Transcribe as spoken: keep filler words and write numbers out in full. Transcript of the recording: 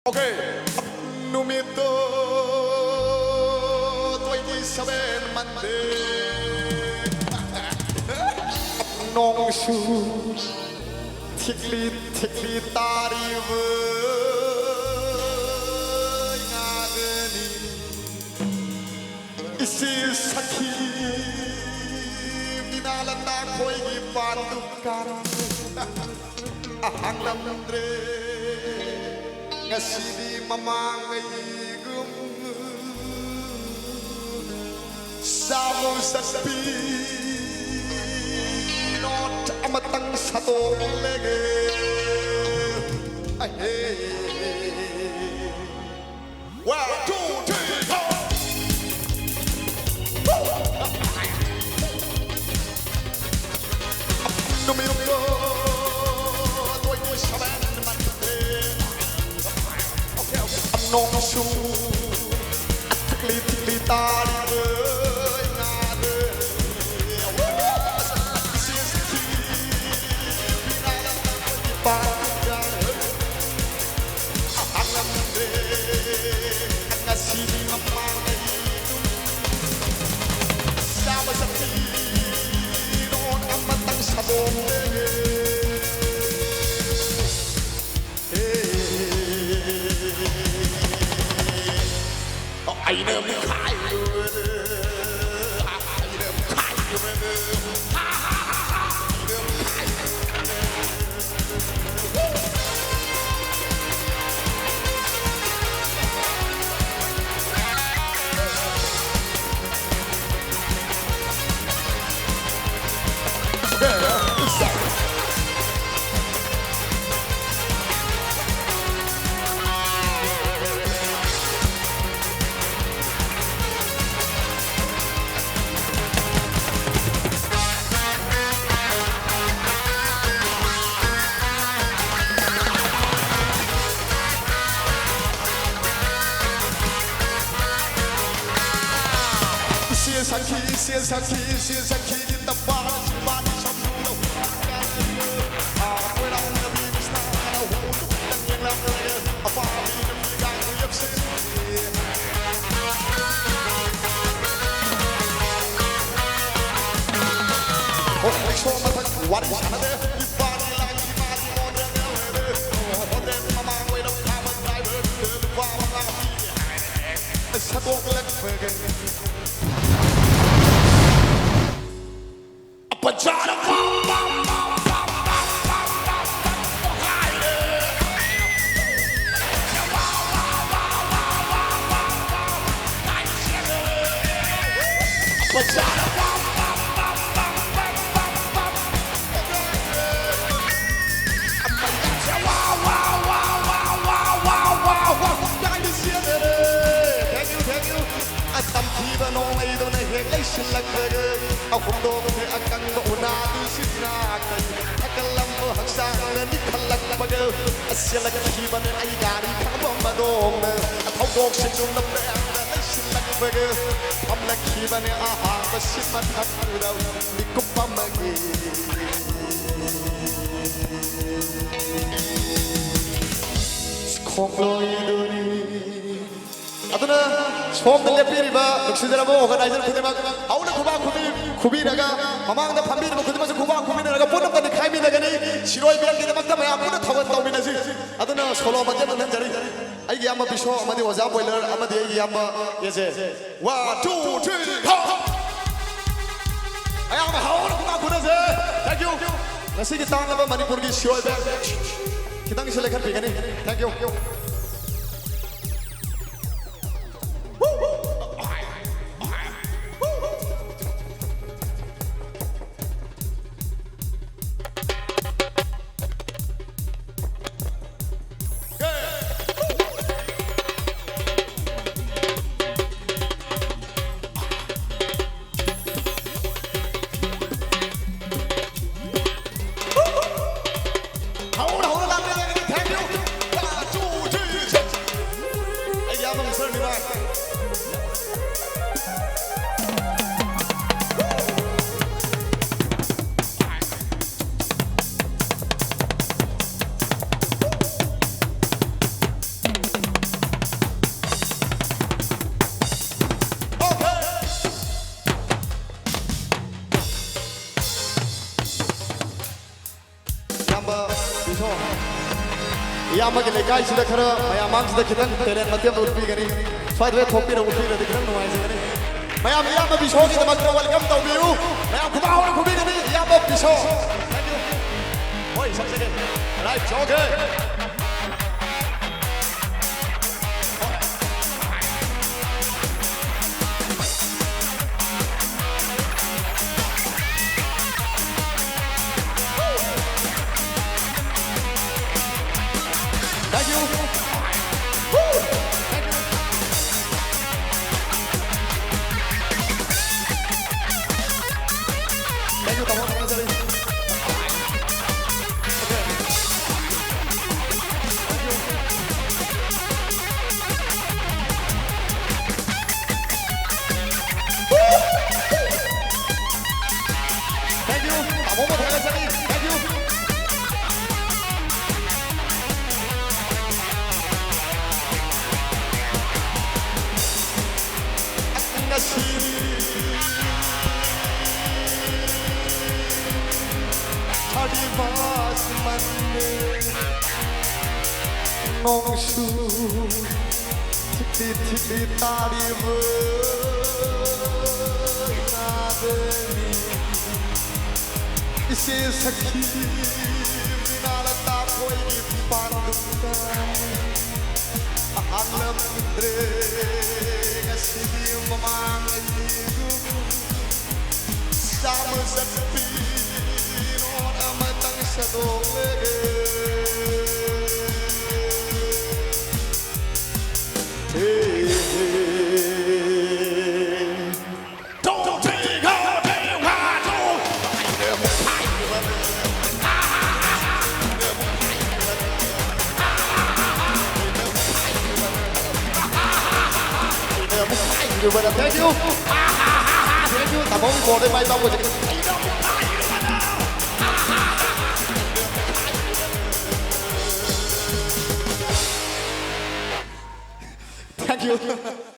Okay. ꯅꯨꯃꯤꯠꯇꯣ twenty seven Monday. ꯅꯣꯡꯁꯨ ꯊꯤꯛꯂꯤ ꯊꯤꯛꯂꯤ ꯇꯥꯔꯤꯕ ꯉꯥꯗꯅꯤ꯫ ꯏꯆꯦ ꯁꯈꯤ ꯕꯤꯅꯥꯂꯇꯥ ꯈꯣꯏꯒꯤ ꯄꯥꯟꯗꯨ ꯀꯥꯔꯝꯃꯦ꯫ ꯍꯥꯡꯂꯝꯗ꯭ꯔꯦ ꯉꯁꯤꯗꯤ ꯃꯃꯥꯡꯉꯩꯒꯨꯝ꯫ ꯁꯥꯃꯨ ꯁꯛꯄꯤ ꯅꯣꯠ ꯑꯃꯇꯪ ꯁꯥꯗꯣꯛꯂꯒꯦ꯫ ꯑꯍꯦ꯫ One, two, three, four. ꯅꯨꯃꯤꯠꯇꯣ twenty seven ꯃꯟꯗꯦ꯫ ꯅꯣꯡꯁꯨ ꯊꯤꯛꯂꯤ ꯊꯤꯛꯂꯤ ꯇꯥꯔꯤꯕ ꯉꯥꯗ꯫ ꯄꯥꯡꯒꯜ ꯍꯥꯡꯂꯝꯗ꯭ꯔꯦ ꯉꯁꯤꯗꯤ ꯃꯃꯥꯡꯉꯩ꯫ ꯆꯥꯕ ꯆꯠꯄꯤꯔꯣ ꯑꯃꯇꯪ ꯁꯥꯗꯣꯛꯂꯦ꯫ ꯑꯩꯅ ꯑꯃꯨꯛ ꯍꯥꯏꯔꯨꯔꯦ꯫ ꯑꯩꯅ ꯑꯃꯨꯛ ꯍꯥꯏꯔꯨꯔꯦ꯫ ꯏꯆꯦ ꯁꯈꯤ, ꯏꯆꯦ ꯁꯈꯤ, ꯏꯆꯦ ꯁꯈꯤꯒꯤ ꯇꯄꯥꯜ ꯁꯤꯕꯥꯅꯤ ꯁꯝꯄꯨꯗ ꯍꯨꯔꯥꯟ ꯀꯥꯏꯅ꯫ ꯑꯩꯈꯣꯏ ꯂꯥꯎꯅꯕꯤ ꯃꯤꯁꯅꯥꯅ ꯍꯨꯗꯨ ꯈꯤꯇꯪ ꯌꯦꯡꯂꯛꯂꯒ ꯑꯄꯥꯕꯤ ꯁꯥꯟꯅꯗꯦ꯫ ꯂꯨꯄꯥꯅꯤ ꯂꯥꯛꯈꯤ ꯃꯥꯅꯤ ꯃꯣꯟꯗ ꯂꯩꯔꯦ꯫ ꯍꯣꯇꯦꯜ ꯃꯃꯥꯡ ꯑꯣꯏꯅ ꯐꯥꯕ ꯗ꯭ꯔꯥꯏꯚꯔ ꯂꯨꯄꯥ ꯃꯉꯥ ꯄꯤꯒꯦ ꯍꯥꯏꯔꯦ꯫ ꯁꯠꯇꯣꯛꯂꯛꯄꯒꯤ ꯕꯖꯥꯔ ꯄꯥꯝ ꯄꯥꯝ ꯄꯥꯝ ꯄꯥꯝ ꯄꯥꯝ ꯄꯥꯝ ꯄꯥꯝ ꯄꯥꯝ ꯍꯥꯏꯔꯦ꯫ ꯕꯖꯥꯔ ꯄꯥꯝ ꯄꯥꯝ ꯄꯥꯝ ꯄꯥꯝ ꯄꯥꯝ ꯄꯥꯝ ꯄꯥꯝ ꯍꯥꯏꯔꯦ꯫ ꯋꯥ, ꯋꯥ, ꯋꯥ, ꯋꯥ, ꯋꯥ, ꯋꯥ, ꯋꯥ, ꯋꯥ, ꯋꯥ, ꯋꯥ, ꯀꯥꯏꯗ ꯆꯦꯜꯂꯦ? Thank you, thank you꯫ ꯑꯁ, ꯇꯝꯊꯤꯕ ꯅꯣꯡꯂꯩꯗꯨꯅ ꯍꯦꯛ ꯂꯩꯁꯤꯜꯂꯛꯄꯒ, ꯑꯍꯨꯝꯗꯣꯛꯁꯦ ꯑꯀꯪꯕ ꯎꯅꯥꯗꯨ ꯁꯤꯠꯅ ꯊꯛꯀꯠꯂꯝꯕ ꯍꯛꯆꯥꯡꯗ ꯅꯤꯛꯈꯠꯂꯛꯄꯒ, ꯑꯁ, ꯆꯦꯜꯂꯛꯈꯤꯕꯅꯦ ꯑꯩ ꯒꯥꯔꯤ ꯊꯧꯕ ꯃꯗꯣꯝꯅ꯫ ꯊꯧꯗꯣꯛꯁꯤꯡꯗꯨ ꯂꯝꯕꯦꯟꯗ ꯂꯩꯁꯤꯜꯂꯛꯄꯒ, ꯐꯝꯂꯛꯈꯤꯕꯅꯦ ꯑꯍꯥꯡꯕ ꯁꯤꯠ ꯃꯊꯛꯇꯨꯗ ꯃꯤꯀꯨꯞ ꯑꯃꯒꯤ꯫ ꯈꯣꯡꯂꯣꯏꯗꯨꯅꯤ꯫ ꯑꯗꯨꯅ ꯁꯣꯝꯗ ꯂꯦꯞꯄꯤꯔꯤꯕ ꯅꯨꯡꯁꯤꯖꯔꯕ organizer ꯈꯨꯗꯤꯡꯃꯛ ꯍꯧꯅ ꯈꯨꯕꯥꯛ ꯈꯨꯕꯤ-, ꯈꯨꯕꯤꯔꯒ, ꯃꯃꯥꯡꯗ ꯐꯝꯕꯤꯔꯤꯕ ꯈꯨꯗꯤꯡꯃꯛꯁꯨ ꯈꯨꯕꯥꯛ ꯈꯨꯕꯤꯅꯔꯒ ꯄꯨꯟꯅ ꯑꯝꯇ ꯅꯤꯛꯈꯥꯏꯃꯤꯟꯅꯒꯅꯤ꯫ ꯁꯤꯔꯣꯏ ꯕꯦꯡꯒꯤꯗꯃꯛꯇ ꯃꯌꯥꯝ ꯄꯨꯟꯅ ꯊꯧꯒꯜ ꯇꯧꯃꯤꯟꯅꯁꯤ꯫ ꯑꯗꯨꯅ solo ꯃꯇꯦꯛ ꯑꯃ ꯅꯝꯖꯔꯤ꯫ ꯑꯩꯒꯤ ꯏꯌꯥꯝꯕ ꯕꯤꯁꯣ ꯑꯃꯗꯤ ꯑꯣꯖꯥ ꯕꯣꯏꯂꯔ ꯑꯃꯗꯤ ꯑꯩꯒꯤ ꯏꯌꯥꯝꯕ ꯑꯦꯖꯦ꯫ One, two, three, go! ꯑꯌꯥꯝꯕ ꯍꯧꯅ ꯈꯨꯕꯥꯛ ꯈꯨꯅꯁꯦ꯫ Thank you. ꯉꯁꯤꯒꯤ ꯇꯥꯡꯂꯕ ꯃꯅꯤꯄꯨꯔꯒꯤ ꯁꯤꯔꯣꯏ ꯕꯦꯡ ꯈꯤꯇꯪ ꯁꯤ ꯂꯩꯈꯠꯄꯤꯒꯅꯤ꯫ Thank you. ꯍꯧꯔ ꯍꯧꯔ ꯂꯥꯛꯄ ꯌꯥꯒꯅꯤ꯫ Thank you. One, two, three, set. ꯑꯩꯒꯤ ꯏꯌꯥꯝꯕ ꯃꯤꯁꯇꯔ ꯅꯤꯃꯥꯏ꯫ ꯑꯃꯒꯤ ꯂꯩꯀꯥꯏꯁꯤꯗ ꯈꯔ ꯃꯌꯥꯝ ꯃꯥꯡꯁꯤꯗ ꯈꯤꯇꯪ talent ꯃꯇꯦꯛ ꯑꯃ ꯎꯠꯄꯤꯒꯅꯤ꯫ ꯁ꯭ꯋꯥꯏꯗ ꯊꯣꯛꯄꯤꯔ ꯎꯠꯄꯤꯔꯗꯤ ꯈꯤꯇꯪ ꯅꯨꯡꯉꯥꯏꯖꯒꯅꯤ꯫ ꯃꯌꯥꯝ ꯏꯌꯥꯝꯕ ꯕꯤꯁꯣꯒꯤꯗꯃꯛꯇ welcome ꯇꯧꯕꯤꯌꯨ꯫ ꯃꯌꯥꯝ ꯈꯨꯕꯥꯛ ꯍꯧꯔ ꯈꯨꯕꯤꯒꯅꯤ ꯏꯌꯥꯝꯕ ꯕꯤꯁꯣ꯫ Thank you. ꯍꯣꯏ, ꯁꯛꯆꯒꯦ꯫ Right, okay. Thank you. Woo! Thank you. Thank you, ꯇꯥꯃꯣ, ꯊꯥꯒꯠꯆꯔꯤ꯫ Okay. Thank you. Thank you. ꯇꯥꯃꯣ ꯑꯃ ꯊꯥꯒꯠꯆꯔꯤ꯫ Thank you. ꯉꯁꯤꯗꯤ ꯊꯥꯔꯇꯤ ꯐꯥꯔꯁ ꯃꯟꯗꯦ꯫ ꯅꯣꯡꯁꯨ ꯊꯤꯠꯂꯤ ꯊꯤꯠꯂꯤ ꯇꯥꯔꯤꯕ ꯅꯥꯗꯅꯤ꯫ ꯏꯆꯦ ꯁꯈꯤ ꯃꯤꯅꯥꯂꯇꯥ ꯈꯣꯏꯒꯤ ꯄꯥꯟꯗꯨꯝꯗ ꯍꯥꯡꯂꯝꯗ꯭ꯔꯦ ꯉꯁꯤꯗꯤ ꯃꯃꯥꯡ ꯑꯅꯤꯗꯨ ꯆꯥꯝꯃ ꯆꯠꯄꯤ ꯅꯣꯠ ꯑꯃꯇꯪ ꯁꯥꯗꯣꯛꯂꯒꯦ꯫ Hey, hey. Don't take all day, why don't Thank you. Thank you. ꯇꯥꯃꯣꯒꯤ ꯕꯣꯔꯗꯩ my ꯄꯥꯛꯄꯁꯦ꯫ Thank you.